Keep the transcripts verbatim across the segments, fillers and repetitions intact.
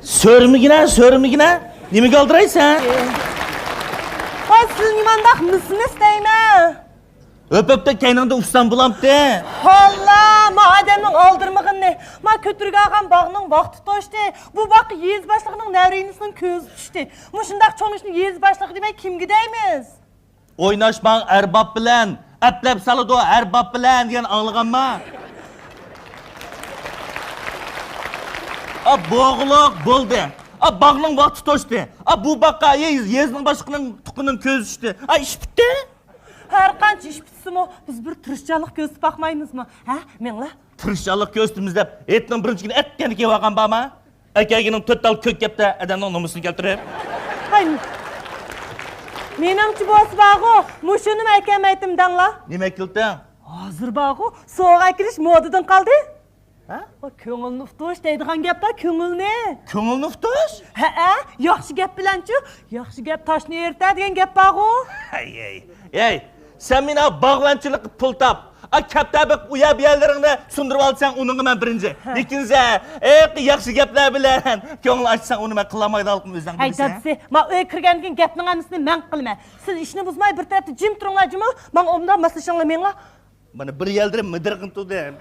سۆرىمىگىنە، سۆرىمىگىنە. نېمىگە ئالدىرايسەن؟ ۋاي، سىز نېمانداق مىس-مىس دەيمەن. ئۆپۈپتە كەينىڭدە ئۇسسام بولامتى. ھاللا، ما ئادەمنىڭ ئالدىرىمىغىنى. ما كۆتۈرگە ئالغان باغنىڭ ۋاقتى توشتى. بۇ باغقا يېزا باشلىقىنىڭ نەۋرە ئىنىسىنىڭ كۆزى چۈشتى. مۇشۇنداق چوڭ ئىشنى يېزا باشلىقى دېمەي كىمگە دەيمىز؟ ئويناشماڭ ئەرباب بىلەن، ئەپلەپ سالىدۇ ئەرباب بىلەن دېگەن ئاڭلىغانما؟ ئا، بوغۇلۇق بولدى. ئا، باغنىڭ ۋاقتى توشتى. ئا، بۇ باغقا يېز-، يېزىنىڭ باشلىقىنىڭ تۇغقىنىنىڭ كۆزى چۈشتى. ئا، ئىش پۈتتى. ھەر قانچە ئىش پۈتسىمۇ، بىز بىر تىرىشچانلىق كۆرسىتىپ باقمايمىزمۇ؟ ھە، مېڭلا. تىرىشچانلىق كۆرسىتىمىز دەپ، ھېيتنىڭ بىرىنچى كۈنى ئەتكەندە كېلىۋالغان بارمۇ؟ ئەكەلگىنىڭ تۆت تال كۆك گەپتە ئادەمنىڭ نومۇسىنى كەلتۈرۈپ. ھاي، مېنىڭچە بولسا بارغۇ، مۇشۇنىمۇ ئەكەلمەيتتىم دەڭلا. نېمە ئەكېلتىڭ؟ ھازىر بارغۇ، سوۋغا ئەكېلىش مودىدىن قالدى. ھە؟ كۆڭۈلنى ئۇتۇش دەيدىغان گەپ بار، كۆڭۈلنى. كۆڭۈلنى ئۇتۇش؟ ھەئە، ياخشى گەپ بىلەنچۇ، ياخشى گەپ تاشنى ئېرىتە دېگەن گەپ بارغۇ. ھەي، ھەي، ھەي. سەن مېنى باغۋەنچىلىكقە پۇل تاپ، ئا، كەپتەر بېقىپ ئۇ يەر بۇ يەرلىرىڭنى سۇندۇرۇۋالىسەن، ئۇنىڭغا مەن بىرىنچى. ھە. لېكىن سەن، ئېق، ياخشى گەپلەر بىلەن كۆڭۈل ئاچساڭ، ئۇنى مەن قىلالمايدىغانلىقىمنى ئۆزۈڭ ھەي، بىلىسەن. دادىسى، ما ئۆيگە كىرگەندىن كېيىن گەپنىڭ ھەممىسىنى مەن قىلىمەن. سىز ئىشنى بۇزماي بىر تەرەپتە جىم تۇرۇڭلار، جىمۇ. ماڭا ئوبدان ماسلىشىڭلار مېڭىڭلار. مانا بىر يەلدىرىپ مىدىرغىن تۇردى.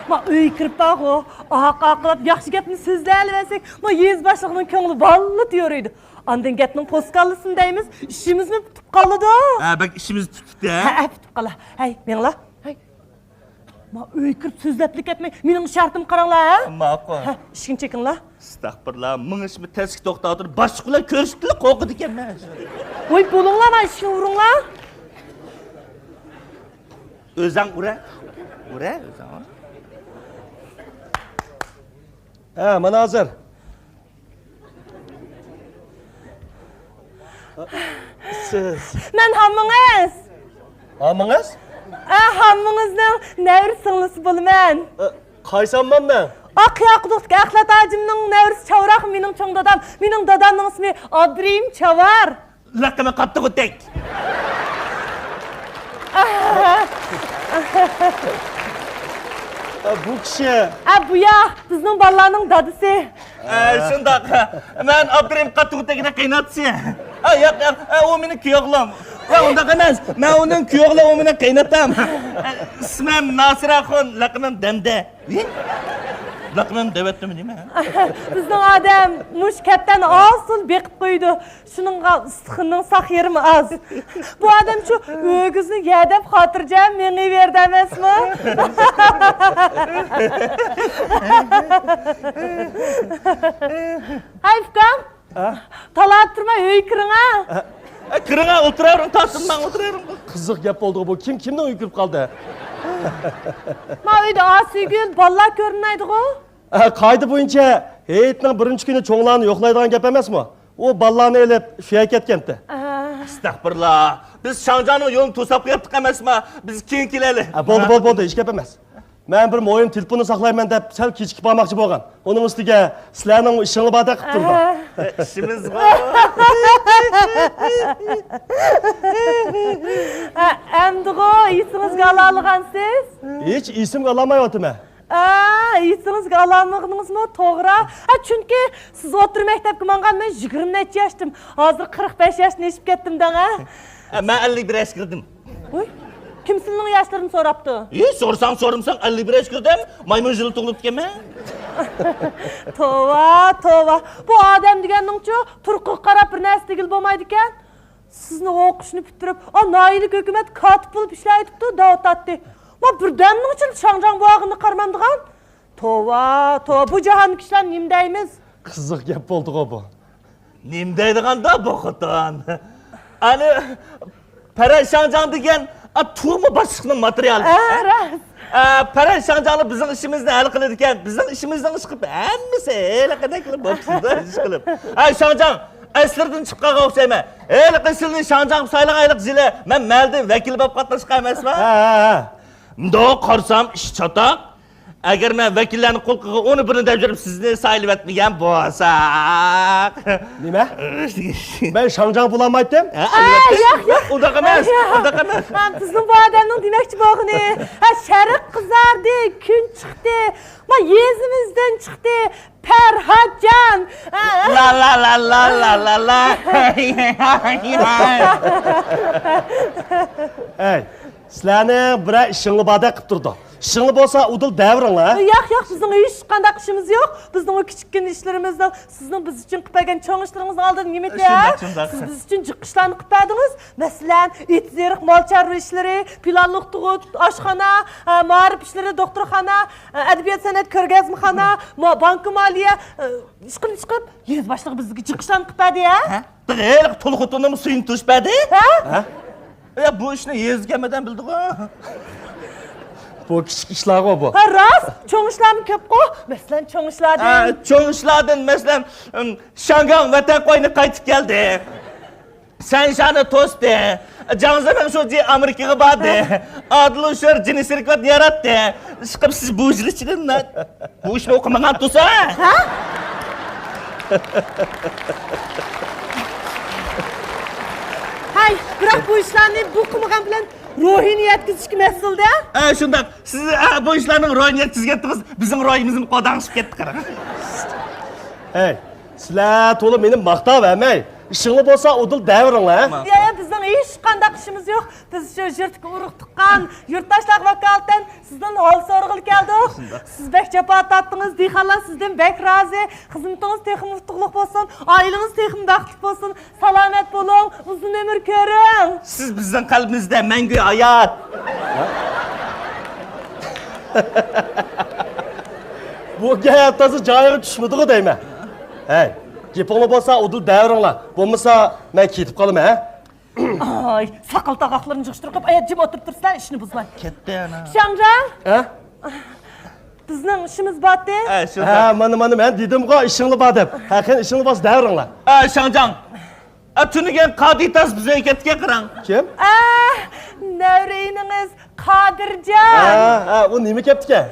ما ئۆيگە كىرىپ بارغۇ، ئاق-ئاقلاپ ياخشى گەپنى سۆزلەۋەرسەك، ما يېزا باشلىقىنىڭ كۆڭلى ۋاللا يورۇيدۇ. ئاندىن گەپنىڭ پوسكاللىسىنى دەيمىز، ئىشىمىزمۇ پۈتۈپ قالىدۇ. ھە، بەك ئىشىمىز پۈتۈپتۇ، ھە؟ ھە، ھە، پۈتۈپ قالا. ھەي، مېڭلا. ھەي. ما ئۆيگە كىرىپ سۆزلەپلا كەتمەي، مېنىڭ ئىشارىتىمگە قاراڭلار، ھە؟ ماقۇل. ھە، ئىشىكنى چېكىڭلار. ئەستەغپۇرۇللا، مېڭىشمۇ تەسكە توختاۋاتىدۇ، باشلىق بىلەن كۆرۈشكىلى قورقىدىكەنمەن. ۋوي، بولۇڭلار، ما ئىشىكنى ئۇرۇڭلار. ئۆزەڭ ئۇرە. ئۇرە، ئۆزەڭ ئۇرە. ھە، مانا ھازىر. سىز. مەن ھاممىڭىز. ھاممىڭىز؟ ئە، ھاممىڭىزنىڭ نەۋرە سىڭلىسى بولىمەن. ئە، قايسى ھاممامنىڭ؟ ئاق ياقۇدۇقتىكى ئەخلەت ھاجىمنىڭ نەۋرىسى چاۋراق، مېنىڭ چوڭ دادام. مېنىڭ دادامنىڭ ئىسمى ئابدۇرېھىم چاۋار. لەقىمى قاتتىق ئۆتەك. ئە، بۇ كىشى. ئە، بۇ يا، بىزنىڭ بالىلارنىڭ دادىسى. ئە، شۇنداق. مەن ئابدۇرېھىم قاتتىق ئۆتەكنىڭ قېيىنئاتىسى. ئە، ياق، ياق، ئە، ئۇ مېنىڭ كۈيئوغلۇم. ياق، ئۇنداق ئەمەس. مەن ئۇنىڭ كۈيئوغلى، ئۇ مېنىڭ قېيىنئاتام. ئە، ئىسمىم ناسىراخۇن، لەقىمىم دەمدە. ھى؟ لەقىمىم دەۋەتتىممۇ نېمە؟ بىزنىڭ ئادەم مۇشۇ كەپتەرنى ئاسىل بېقىپ قويىدۇ. شۇنىڭغا ئۇستىخىننىڭ ساق يېرىمۇ ئاز. بۇ ئادەم شۇ ئۆگزىنى يەدەپ خاتىرجەم مېڭىۋېرىدۇ ئەمەسمۇ؟ ھەي، ئۇكام! ھە؟ تالاپ تۇرماي ئۆيگە كىرىڭە! ھە؟ ئە، كىرىڭە، ئولتۇراۋېرىڭ، تارتىنماڭ، ئولتۇراۋېرىڭ. قىزىق گەپ بولدىغۇ بۇ، كىم كىمنىڭ ئۆيىگە كىرىپ قالدى؟ ما ئۆيدە ئاسىيگۈل، بالىلار كۆرۈنمەيدىغۇ؟ ئە، قائىدە بويىچە ھېيتنىڭ بىرىنچى كۈنى چوڭلارنى يوقلايدىغان گەپ ئەمەسمۇ؟ ئۇ بالىلارنى ئېلىپ شۇ يەرگە كەتكەنتى. ئە. ئەستەغپۇرۇللا. بىز شاڭجاڭنىڭ يولىنى توساپ قويۇپتۇق ئەمەسما؟ بىز كېيىن كېلەيلى. ئە، بولدى، بولدى، بولدى، ھېچ گەپ ئەمەس. مەن بىر مۇھىم تېلېفوننى ساقلايمەن دەپ سەل كېچىكىپ بارماقچى بولغان. ئۇنىڭ ئۈستىگە سىلەرنىڭ ئىشىڭلار باردەك قىلىپ تۇرىدۇ. ئە. ئە، ئىشىمىزغۇ. ئە، ئەمدىغۇ ئېسىڭىزگە ئالالىغانسىز؟ ھېچ ئېسىمگە ئالالمايۋاتىمەن. ئا، ئېسىڭىزگە ئالالمىغىنىڭىزمۇ توغرا. ھە، چۈنكى سىز ئوتتۇرا مەكتەپكە ماڭغان، مەن يىگىرمە نەچچە ياشتىم. ھازىر قىرىق بەش ياشتىن ئېشىپ كەتتىم دەڭ، ھە؟ ھە، مەن ئەللىك بىر ياشقا كىردىم. ۋوي، كىم سىلىنىڭ ياشلىرىنى سوراپتۇ؟ ئى، سورىساڭ سورىمىساڭ، ئەللىك بىر ياشقا كىردىم. مايمۇن يىلى تۇغۇلۇپتىكەنمەن. توۋا، توۋا. بۇ ئادەم دېگەننىڭچۇ تۇرقىغا قاراپ بىر نەرسە دېگىلى بولمايدىكەن. سىزنى ئوقۇشنى پۈتتۈرۈپ، ئا، ناھىيىلىك ھۆكۈمەتتە كاتىپ بولۇپ ئىشلەۋېتىپتۇ دەۋاتاتتى. ما بىردەمنىڭ ئىچىدە شاڭجاڭ بوۋاغىنى قارىمامدىغان. توۋا، توۋا، بۇ جاھاندىكى ئىشلارنى نېمە دەيمىز؟ قىزىق گەپ بولدىغۇ بۇ. نېمە دەيدىغاندا بۇ خوتۇن؟ ئەنە پەرەز شاڭجاڭ دېگەن، ئا، تۇغما باشلىقنىڭ ماتېرىيالى. ئە، راست. ئە، پەرەز شاڭجاڭلار بىزنىڭ ئىشىمىزنى ھەل قىلىدىكەن، بىزنىڭ ئىشىمىزنىڭ ئىشقىلىپ ھەممىسى ھېلىقىدەكلا بولۇپسىز-دە، ئىشقىلىپ. ھەي، شاڭجاڭ، ئەسلىدىن چىقىپ قالغان ئوخشايمەن. ھېلىقى سىلىنى شاڭجاڭغا سايلىغان ھېلىقى زىلە، مەن مەھەللىدە ۋەكىل بولۇپ قاتناشقان ئەمەسمەن. ھە، ھە، ھە. مۇنداق قارىسام، ئىش چاتاق. ئەگەر مەن ۋەكىللەرنىڭ قۇلىقىغا ئۇنى بۇنى دەپ يۈرۈپ سىزنى سايلىۋەتمىگەن بولساق. نېمە؟ مەن شاڭجاڭ بولالمايتتىم؟ ھە، ئە، ئەلۋەتتە. ياق، ياق. ئۇنداق ئەمەس، ياق. ئۇنداق ئەمەس. ھە، بىزنىڭ بۇ ئادەمنىڭ دېمەكچى بولغىنى، ھە، شەرق قىزاردى، كۈن چىقتى. ما يېزىمىزدىن چىقتى. پەرھات لا، لا، لا، لا، لا، لا، لا. ئەي، سىلەرنىڭ بىرەر ئىشىڭلار باردەك قىلىپ تۇرىدۇ. ئىشىڭلار بولسا ئۇدۇل دەۋېرىڭلار، ھە؟ ياق، ياق، بىزنىڭ ھېچقانداق ئىشىمىز يوق. بىزنىڭ ئۇ كىچىككىنە ئىشلىرىمىزنىڭ، سىزنىڭ بىز ئۈچۈن قىلىپ بەرگەن چوڭ ئىشلىرىڭىزنىڭ ئالدىدا نېمىدى، ھە؟ شۇنداق، شۇنداق. سىز بىز ئۈچۈن جىق ئىشلارنى قىلىپ بەردىڭىز. مەسىلەن، ئېتىز-ئېرىق، مال-چارۋا ئىشلىرى، پىلانلىق تۇغۇت، ئاشخانا، ئە، مائارىپ ئىشلىرى، دوختۇرخانا، ئە، ئەدەبىيات-سەنئەت كۆرگەزمىخانا، ما-، بانكا-مالىيە، ئە، ئىشقىلىپ، ئىشقىلىپ، يېزا باشلىقى بىزگە جىق ئىشلارنى قىلىپ بەردى، ھە؟ ھە؟ تېخى ھېلىقى تۇل خوتۇننىڭمۇ سۈيىنى توشۇپ بەردى. ھە؟ ھە؟ يا، بۇ ئىشنى يېزىغا كەلمىگەندە بىلدىغۇ. بۇ كىچىك ئىشلارغۇ بۇ. ھە، راست، چوڭ ئىشلارمۇ كۆپقۇ. مەسىلەن، چوڭ ئىشلاردىن. ھە، چوڭ ئىشلاردىن، مەسىلەن، ئىم، شياڭگاڭ ۋەتەن قوينى قايتىپ كەلدى. سەنشانى توستى. جاڭ زېمىڭ شۇجى ئامېرىكىغا باردى. ئادىل ئۇشۇر جىنسىي رېكورتنى ياراتتى. ئىشقىلىپ سىز بۇ يىل ئىچىدە نە-، بۇ ئىشنى ئوقۇمىغان تۇرسا. ھە؟ ھەي، بىراق بۇ ئىشلارنى بۇ قىلمىغان بىلەن روھىنى يەتكۈزۈشكە مەسئۇل-دە. ئە، شۇنداق. سىز، ئە، بۇ ئىشلارنىڭ روھىنى يەتكۈزگەنتىڭىز، بىزنىڭ روھىمىزمۇ قورداڭشىپ كەتتى، قاراڭ. ھەي، سىلەر تولا مېنى ماختاۋەرمەي، ئىشىڭلار بولسا ئۇدۇل دەۋېرىڭلار، ھە؟ يا، يا، بىزنىڭ ھېچقانداق ئىشىمىز يوق. بىز شۇ يۇرتتىكى ئۇرۇق-تۇغقان، يۇرتداشلارغا ۋاكالىتەن سىزدىن ھال سورىغىلى كەلدۇق. سىز بەك جاپا تارتتىڭىز، دېھقانلار سىزدىن بەك رازى. خىزمىتىڭىز تېخىمۇ ئۇتۇقلۇق بولسۇن، ئائىلىڭىز تېخىمۇ بەختلىك بولسۇن. سالامەت بولۇڭ، ئۇزۇن ئۆمۈر كۆرۈڭ. سىز بىزنىڭ قەلبىمىزدە مەڭگۈ ھايات. بۇ گەپ تازا جايىغا چۈشمىدىغۇ دەيمەن. ھەي، گېپىڭلار بولسا ئۇدۇل دەۋېرىڭلار. بولمىسا مەن كېتىپ قالىمەن، ھە؟ ئاي، ساقال تاغاقلىرىنى يىغىشتۇرۇپ قويۇپ، ئايا جىم ئولتۇرۇپ تۇرسىلەر، ئىشنى بۇزماي. كەتتى ئانا. شياڭجاڭ. ھە؟ بىزنىڭ ئىشىمىز بارتى. ھە، شۇنداق. ھە، مانا، مانا، مەن دېدىمغۇ، ئىشىڭلار بار دەپ. ھە، قېنى، ئىشىڭلار بولسا دەۋېرىڭلار. ئە، شياڭجاڭ. ئە، تۈنۈگۈن قادىتاس بىزنىڭ كەتكەن قاراڭ. كىم؟ ئە، نەۋرە ئىنىڭىز قادىرجان. ھە، ھە، ئۇ نېمە كەپتىكەن؟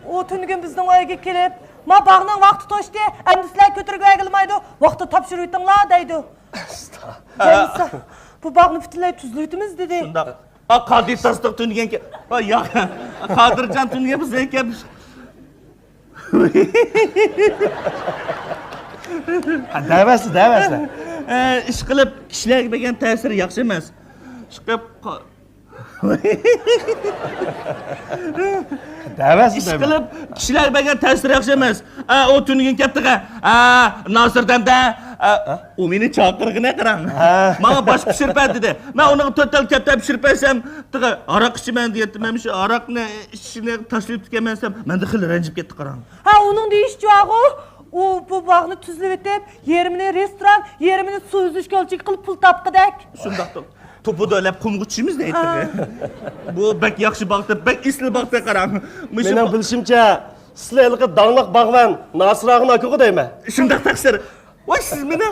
ئۇ تۈنۈگۈن بىزنىڭ ئۆيگە كېلىپ، ما باغنىڭ ۋاقتى توشتى، ئەمدى سىلەر كۆتۈرگۈلىمايدۇ، ۋاقتىدا تاپشۇرۇۋېتىڭلار دەيدۇ. ئۇستا. بۇ باغنى پۈتۈنلەي تۈزلىۋېتىمىز دېدى. شۇنداق. ئا، قادىر تاستىق تۈنگەن كە-، ئا، ياق. قادىرجان تۈنگەن بىز ئەكەپ. ھە، دەۋەرسە، دەۋەرسە. ئە، ئىشقىلىپ، كىشىلەرگە بەرگەن تەسىرى ياخشى ئەمەس. ئىشقىلىپ، قا-، دەۋەرسە، دەۋەرسە. ئىشقىلىپ، كىشىلەرگە بەرگەن تەسىرى ياخشى ئەمەس. ئا، ئۇ تۈنۈگۈن كەتتىغە. ئا، ناسىر دەمدە. ئا، ھە؟ ئۇ مېنى چاقىرغىنە قاراڭ. ھە. ماڭا باش پىشۇرۇپ بەر دېدى. مەن ئۇنىڭغا تۆت تال كەپتەر پىشۇرۇپ بەرسەم، تېخى ھاراق ئىچىمەن دېيەتتى. مەن مۇشۇ ھاراقنى ئىچىشنى تاشلىۋېتىپتىكەنمەن دېسەم، مەندىن خېلى رەنجىپ كەتتى قاراڭ. ھە، ئۇنىڭ دېيىشىچە ئاغۇ، ئۇ بۇ باغنى تۈزلىۋېتىپ، يېرىمىنى رېستوران، يېرىمىنى سۇ ئۈزۈش كۆلچىكى قىلىپ پۇل تاپقۇدەك. شۇنداقتۇ. توپىدا ئەلەپ قۇمغا چۈشىمىز دەيتتى. ھە. بۇ بەك ياخشى باغ، بەك ئېسىل باغ قاراڭ. مۇشۇ مېنىڭ با- بىلىشىمچە، سىلەر ھېلىقى داڭلىق باغۋەن ناسىر ئاغىنىڭ ئاكىغۇ دەيمەن. شۇنداق تەقسىر. ۋاي، سىز مېنى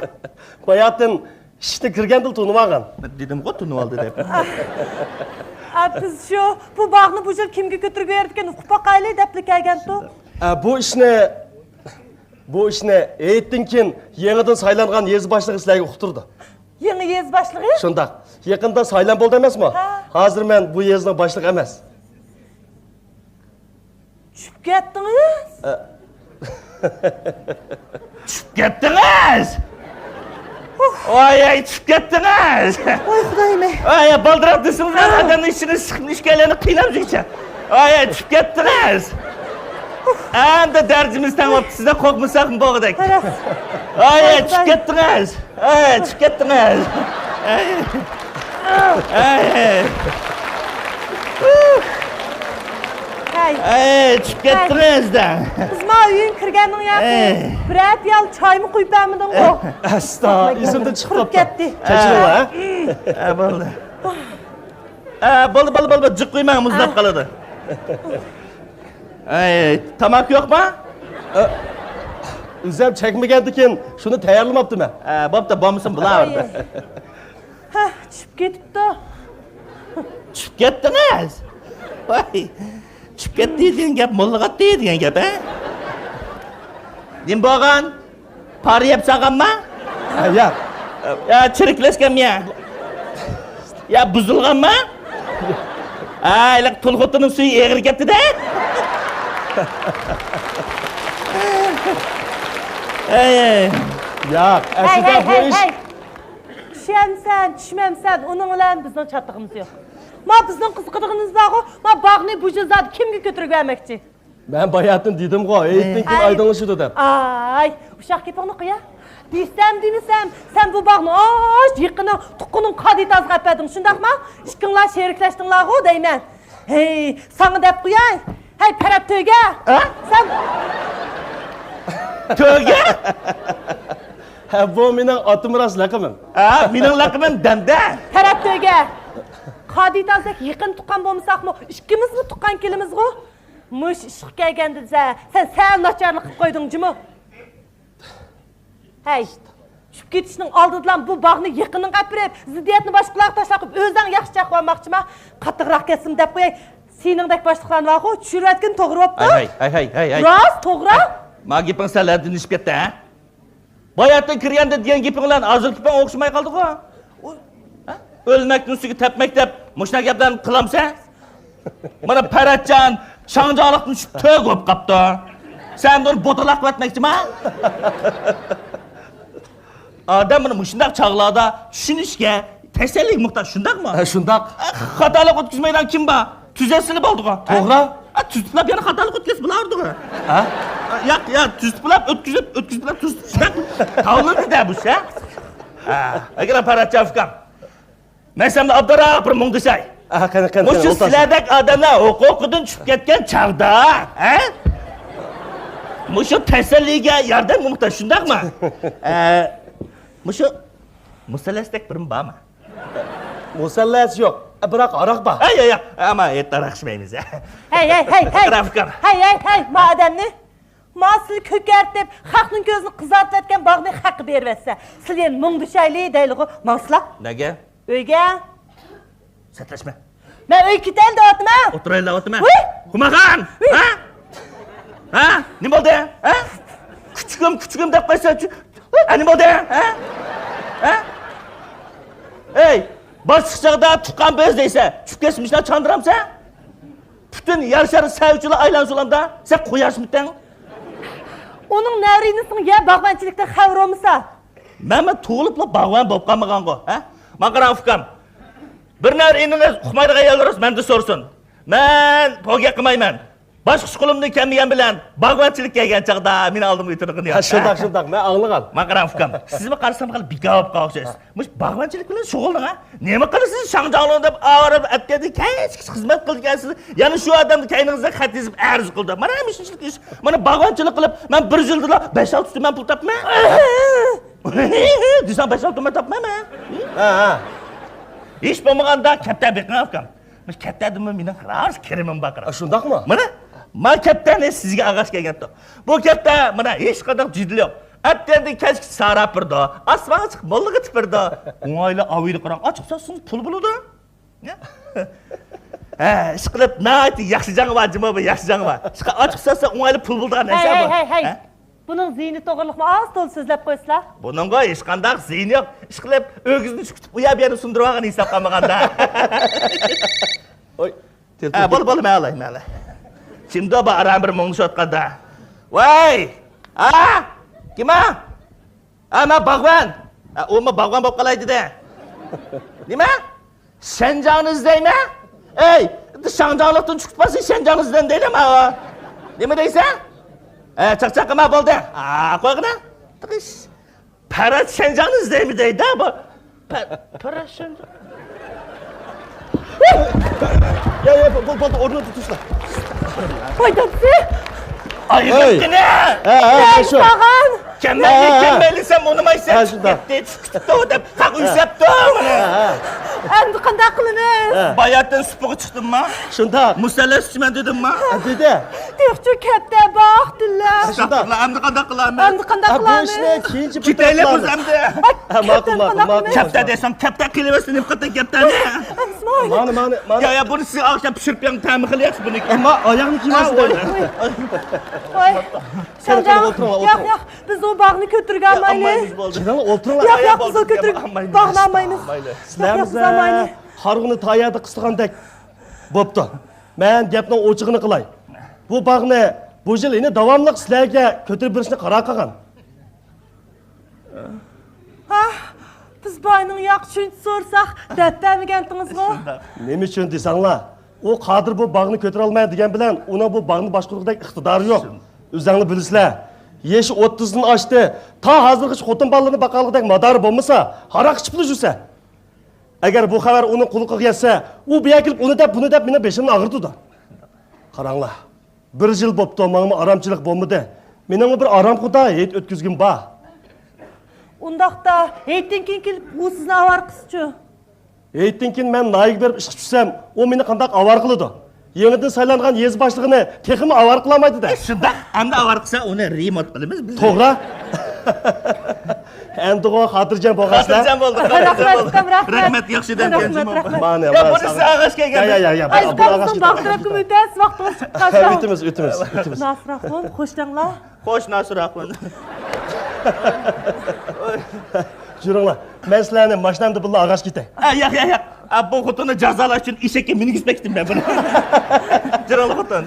باياتىن ئىشىكتىن كىرگەندىلا تونۇۋالغان. دېدىمغۇ، تونۇۋالدى دەپ. ئا، بىز شۇ، بۇ باغنى بۇ يىل كىمگە كۆتۈرگۈ بېرىدىكەن، ئۇقۇپ باقايلى دەپلا كەلگەنتۇ. ئا، بۇ ئىشنى، بۇ ئىشنى ھېيتتىن كېيىن يېڭىدىن سايلانغان يېزا باشلىقى سىلەرگە ئۇقتۇرىدۇ. يېڭى يېزا باشلىقى؟ شۇنداق. يېقىندا سايلام بولدى ئەمەسمۇ؟ ھە. ھازىر مەن بۇ يېزىنىڭ باشلىقى ئەمەس. چۈشۈپ كەتتىڭىز؟ ئە. چۈشۈپ كەتتىڭىز! ۋاي، ئەي، چۈشۈپ كەتتىڭىز! ۋاي خۇدايىم ئەي! ۋاي، بالدۇرراق دېسىڭىز، مەن ئادەمنىڭ ئىچىنى سىقىپ ئىككىيلەننى قىيناپ يۈرسە. ۋاي، ئەي، چۈشۈپ كەتتىڭىز! ئەمدى دەرىجىمىز تەڭ بوپتۇ، سىزدىن قورقمىساقمۇ بولغۇدەك. ۋاي، ئەي، چۈشۈپ كەتتىڭىز! ئەي، چۈشۈپ كەتتىڭىز. ئەي. ئەي. ئەي. ئەي، چۈشۈپ كەتتىڭىز دە. بىز ما ئۆيۈڭگە كىرگەننىڭ ياقى ئەي. بىرەر پىيالە چايمۇ قۇيۇپ بەرمىدىڭغۇ؟ ئەستا، ئېسىمدىن چىقىپ قاپتۇ. كەتتى. كەچۈرۈڭ، ھە؟ ئە، بولدى. ئە، بولدى، بولدى، بولدى. جىق قۇيماڭ، مۇزلاپ قالىدۇ. ئەي، تاماكا يوقما؟ ئە، ئۆزۈم چەكمىگەندىكىن شۇنى تەييارلىماپتىمەن. ئە، بوپتۇ، بولمىسۇن، بۇلار. ھە، چۈشۈپ كېتىپتۇ. چۈشۈپ كەتتىڭىز؟ ۋاي، چۈشۈپ كەتتى دېگەن گەپ، موللىغاتتى دېگەن گەپ، ھە؟ نېمە بولغان؟ پارا يەپ سالغانما؟ ھە، ياق. يا، چىرىكلەشكەنمۇ يا؟ يا، بۇزۇلغانما؟ ھە، ھېلىقى تۇل خوتۇننىڭ سۈيى ئېغىر كەتتى-دە. ئەي، ئەي. ياق، ھەي، ئەسلىدە ھەي، بۇ ھەي، ئىش. ھەي. چۈشەمسەن، چۈشمەمسەن، ئۇنىڭ بىلەن بىزنىڭ چاتىقىمىز يوق. ما بىزنىڭ قىزىقىدىغىنىمىز بارغۇ، ما باغنى بۇ يىل زادى كىمگە كۆتۈرۈپ بەرمەكچى؟ مەن باياتىن دېدىمغۇ، ھېيتتىن كېيىن ئايدىڭلىشىدۇ دەپ. ئاي، ئۇششاق گېپىڭنى قىل يا. دېسەم دېمىسەم، سەن بۇ باغنى ئاش يېقىنىڭ تۇغقىنىڭ قادىتازىغا ئەپەردىڭ، شۇنداقما؟ ئىككىڭلار شېرىكلەشتىڭلارغۇ دەيمەن. ھەي، ساڭا دەپ قوياي. ھەي، پەرەت تۆگە. ھە؟ سەن تۆگە؟ ھە، بۇ مېنىڭ ئاتىمىراس لەقىمىم. ھە، مېنىڭ لەقىمىم دەمدە. پەرەت تۆگە. قادىتازدەك يېقىن تۇغقان بولمىساقمۇ، ئىككىمىزمۇ تۇغقان كېلىمىزغۇ. مۇشۇ ئىشقا كەلگەندە دېسە، سەن سەل ناچارلىق قىلىپ قويدۇڭ جۇمۇ. ھەي، چۈشۈپ كېتىشنىڭ ئالدىدىلا بۇ باغنى يېقىنىڭغا ئەپىرىپ، زىددىيەتنى باشقىلارغا تاشلاپ قويۇپ، ئۆزۈڭ ياخشى چاقىۋالماقچىما؟ قاتتىقراق كەتسىمۇ دەپ قوياي. سېنىڭدەك باشلىقلارنى بارغۇ، چۈشۈرۈۋەتكىن، توغرا بوپتۇ. ھەي، ھەي، ھەي، ھەي، ھەي. راست، توغرا. ما گېپىڭ سەل ھەددىدىن ئېشىپ كەتتى، ھە؟ باياتىن كىرگەندە دېگەن گېپىڭ بىلەن ھازىرقى گېپىڭ ئوخشىماي قالدىغۇ. ھە؟ ئۆلمەكنى ئۈستىگە تەپمەك دەپ مۇشۇنداق گەپلەرنى قىلامسەن؟ مانا پەرەتجان شاڭجاڭلىقتىن چۈشۈپ تۆگە بولۇپ قاپتۇ. سەن بۇنى بوتىلاق قىلىۋەتمەكچىما؟ ئادەم مانا مۇشۇنداق چاغلاردا چۈشىنىشكە، تەسەللىگە موھتاج، شۇنداقمۇ؟ ھە، شۇنداق. خاتالىق ئۆتكۈزمەيدىغان كىم بار؟ تۈزەتسىلا بولدىغۇ. توغرا. ئا، تۈزىتىپ بولۇپ يەنە خاتالىق ئۆتكۈزسە بولىدىغۇ. ھە؟ ياق، ياق، تۈزىتىپ بولۇپ ئۆتكۈزۈپ، ئۆتكۈزۈپ بولۇپ تۈزىتىپ شۇنداق تاۋلىدى-دە بۇ ئىش، ھە؟ ئەگەر پەرەتجان ئۇكام، مەن سەن بىلەن ئابدۇراق بىر مۇڭدىشاي. ھە، قېنى، قېنى، مۇشۇ سىلەردەك ئادەملەر ھوقۇقىدىن چۈشۈپ كەتكەن چاغدا، ھە؟ مۇشۇ تەسەللىگە ياردەمگە موھتاج، شۇنداقمۇ؟ ئە، مۇشۇ مۇسەللەستەك بىرىمۇ بارمۇ؟ مۇسەللەس يوق، بىراق ھاراق بار. ھەي، ياق، ياق، ئەمما ھېيت ھاراق ئىچمەيمىز. ھەي، ھەي، ھەي، ھەي. ھەي، ھەي، ھەي، ما ئادەمنى. ما سىلى كۆكەرتىپ، خەقنىڭ كۆزىنى قىزارتىۋەتكەن باغنى خەققە بېرىۋەتسە، سىلى يەنە مۇڭدىشايلى دەيلىغۇ، ماڭسىلا. نەگە؟ ئۆيگە. سەتلەشمە. مەن ئۆيگە كېتەيلى دەۋاتىمەن. ئولتۇرايلى دەۋاتىمەن. ۋۇي! قۇماخان! ھە؟ ھە؟ نېمە بولدى؟ ھە؟ كۈچۈكۈم، كۈچۈكۈم دەپ قويسا، ھە، نېمە بولدى؟ ھە؟ ھە؟ ئەي، باشلىق چاغدا تۇغقان بىز دەيسەن، چۈشۈپ كەتسە مۇشۇنداق چاندۇرامسەن؟ پۈتۈن يەر شارى سەۋچىلا ئايلانسۇلامدا، سەن قۇياشمىتەڭ؟ ئۇنىڭ نەۋرىنىسىنىڭ يە باغۋەنچىلىكتىن خەۋىرى بولمىسا. مەنمۇ تۇغۇلۇپلا باغۋەن بولۇپ قالمىغانغۇ، ھە؟ ماڭا قاراڭ ئۇكام. بىر نەۋرە ئىنىڭىز ئۇقمايدىغان يەرلىرى بولسا مەندىن سورىسۇن. مەن پوگەك قىلمايمەن. باشقا ئىش قولۇمدىن كەلمىگەن بىلەن باغۋەنچىلىك كەلگەن چاغدا مېنى ئالدىمغا ئۆتۈرىدىغىنى يوق. ھە، شۇنداق، شۇنداق، مەن ئاڭلىغان. ماڭا قاراڭ ئۇكام، سىزمۇ قارىسام خېلى بىكار بولۇپ قالغان ئوخشايسىز. مۇشۇ باغۋەنچىلىك بىلەن شۇغۇللىنىڭ، ھە؟ نېمە قىلىسىز، شاڭجاڭلۇڭ دەپ ئاۋارە ئەتكەندىن كەچكىچە خىزمەت قىلىدىكەنسىز. يەنە شۇ ئادەمگە كەينىڭىزدىن خەت يېزىپ ئەرز قىلىدۇ. مانا مۇشۇنچىلىك ئىش. مانا باغۋەنچىلىك قىلىپ، مەن بىر يىلدىلا بەش-ئالتە تۈمەن پۇل تاپتىمەن. دېسەڭ بەش-ئالتە تۈمەن تاپمايمەن. ھە، ھە. ھېچ بولمىغاندا كەپتەر بېقىڭ ئۇكام. مۇشۇ كەپتەردىمۇ مېنىڭ راست كىرىمىم بار. ئا، شۇنداقمۇ؟ مانا، ما كەپتەرنى سىزگە ئالغاچ كەلگەنتۇق. بۇ كەپتەر مانا ھېچقانداق جېدىلى يوق. ئەتىگەندىن كەچكىچە ساراپ بېرىدۇ. ئاسمانغا چىقىپ موللىغا تىپ بېرىدۇ. ئوڭايلا ئاۋۇيدا قاراڭ، ئاچىق ساتسىڭىز پۇل بولىدۇ. ھە، ئىشقىلىپ ناھايىتى ياخشى جاڭى بار، جۇمۇ بۇ ياخشى جاڭى بار. ئىشقىلىپ ئاچىق ساتسا ئوڭايلا پۇل بولىدىغان نەرسە بۇ. ھەي، ھەي، ھەي. بۇنىڭ زىيىنى توغرىلىقمۇ ئاز تولا سۆزلەپ قويسىلا. بۇنىڭغۇ ھېچقانداق زىيىنى يوق. ئىشقىلىپ ئۆگزىنى چۈشكۈتۈپ ئۇ يەر بۇ يەرنى سۇندۇرۇۋالغان ھېساب قالمىغاندا. ھوي. ھە، بولدى، بولدى، مەن ئالاي، مەن ئالاي. كىمدۇ بۇ ئاران بىر مۇڭدىشىۋاتقاندا؟ ۋاي! ھە؟ كىم ئۇ؟ ھە، مەن باغۋەن. ھە، ئۇمۇ باغۋەن بولۇپ قالاي دېدى. نېمە؟ شەنجاڭنى ئىزدەيمەن؟ ئەي، شاڭجاڭلىقتىن چۈشۈپ قالسا شەنجاڭنى ئىزدەيمەن دەيلى ماۋۇ. نېمە دەيسەن؟ ئە، چاقچاق قىلما، بولدى. ئا، قويغىنا. تىقىش. پەرەت شەنجاڭنى ئىزدەيمەن دەيدۇ بۇ. پە-، پەرەت شەنجاڭ. يا، يا، بولدى، بولدى، ئورنىدا تۇرسىلا. ۋاي دادىسى! ئايرىپ قېنى! ھە، ھە، شۇ. كەلمەيلى، ھە، ھە. كەلمەيلى، سەن ئۇنىمايسەن. ھە، شۇنداق. كەتتى، چۈشۈپ كېتىپتۇ دەپ، قاق ئۆيسەپتۇ. ھە، ھە. ئەمدى قانداق قىلىمىز؟ ھە. باياتىن سۇپىغا چىقتىمما؟ شۇنداق. مۇسەللەس ئىچىمەن دېدىمما؟ ھە، دېدى. تېخىچۇ كەپتە باق، دىللا. شۇنداق. ئەمدى قانداق قىلىمىز؟ ئەمدى قانداق قىلىمىز؟ بۇ ئىشنى كېيىنچە بىر كېتەيلى تەرەپ قىلىمىز. ئە، ماقۇل، ماقۇل، ماقۇل. كەپتە دېسەم، كەپتە قىلىۋەرسۇن، نېمە قىلدى كەپتەنى؟ مانا، مانا، مانا. يا، يا، بۇنى سىزگە ئاخشام پىشۇرۇپ بېرىڭ، تەمى خېلى ياخشى بۇنىڭكى. ئەمما ئاياغنى كىيمەسلىك. ۋاي. سەن قېنى ئولتۇرۇڭلار، ياق، ئولتۇرۇڭلار. ياق، بىز ئۇ باغنى كۆتۈرگەلمەيلى. ئالمايمىز، بولدى. كېلىڭلار، ئولتۇرۇڭلار. ياق، ياق، بىز ئۇ كۆتۈرۈپ باغنى ئالمايمىز. سىلەرمۇ قارىغۇنى تايادا قىستىغاندەك بوپتۇ. مەن گەپنىڭ ئوچۇقىنى قىلاي. بۇ باغنى بۇ يىل يەنە داۋاملىق سىلەرگە كۆتۈرۈپ بېرىشنى قارار قىلغان. ھا، بىز باينىڭ ياق چۈنچە سورىساق، دەپ بەرمىگەنتىڭىزغۇ؟ نېمە ئۈچۈن دېسەڭلار، ئۇ قادىر بۇ باغنى كۆتۈرەلمەي دېگەن بىلەن، ئۇنىڭ بۇ باغنى باشقۇرغۇدەك ئىقتىدارى يوق. ئۆزەڭلار بىلىسىلەر، يېشى ئوتتۇزدىن ئاشتى، تا ھازىرغىچە خوتۇن بالىلىرىنى باقالىغۇدەك مادارى بولمىسا، ھاراق ئىچىپلا يۈرسە. ئەگەر بۇ خەۋەر ئۇنىڭ قۇلىقىغا يەتسە، ئۇ بۇ يەرگە كېلىپ ئۇنى دەپ، بۇنى دەپ مېنىڭ بېشىمنى ئاغرىتىدۇ. قاراڭلار، بىر يىل بوپتۇ، ماڭىمۇ ئارامچىلىق بولمىدى. مېنىڭمۇ بىر ئارامخۇدا ھېيت ئۆتكۈزگۈم بار. ئۇنداقتا، ھېيتتىن كېيىن كېلىپ، ئۇ سىزنى ئاۋارە قىلسىچۇ؟ ھېيتتىن كېيىن مەن ناھىيەگە بېرىپ ئىشقا چۈشسەم، ئۇ مېنى قانداق ئاۋارە قىلىدۇ؟ يېڭىدىن سايلانغان يېزا باشلىقىنى تېخىمۇ ئاۋارە قىلالمايدۇ-دە. شۇنداق، ئەمدى ئاۋارە قىلسا، ئۇنى رېمونت قىلىمىز بىز. توغرا. ئەمدىغۇ خاتىرجەم بولغايسىلەر. خاتىرجەم بولدۇق، خاتىرجەم رەھمەت، بولدۇق. ئۇكام، رەھمەت. رەھمەت، ياخشى دەم رەھمەت، كەلسۇن. رەھمەت. مانا، يا، مانا، بۇنى سىز ئاغاچ كەلگەن. يا، يا، يا، يا، ئايزى بۇنى ئاغاچ قالسۇن، كەلگەن. باغ تەرەپكە ئۆتەسىز، ۋاقتىڭىز چىقىپ قالسا. ئۆتىمىز، ئۆتىمىز، ئۆتىمىز. ناسىر ئاخۇن، خوش تەڭلا. خوش، ناسىر ئاخۇن. يۈرۈڭلار، مەن سىلەرنى ماشىنامدا بىللە ئاغاچ كېتەي. ئە، ياق، ياق، ياق. ئە، بۇ خوتۇننى جازالاش ئۈچۈن ئېشەككە مىنگۈزۈپ ئەكتىم مەن بۇنى. يۈرۈڭلار، خوتۇن.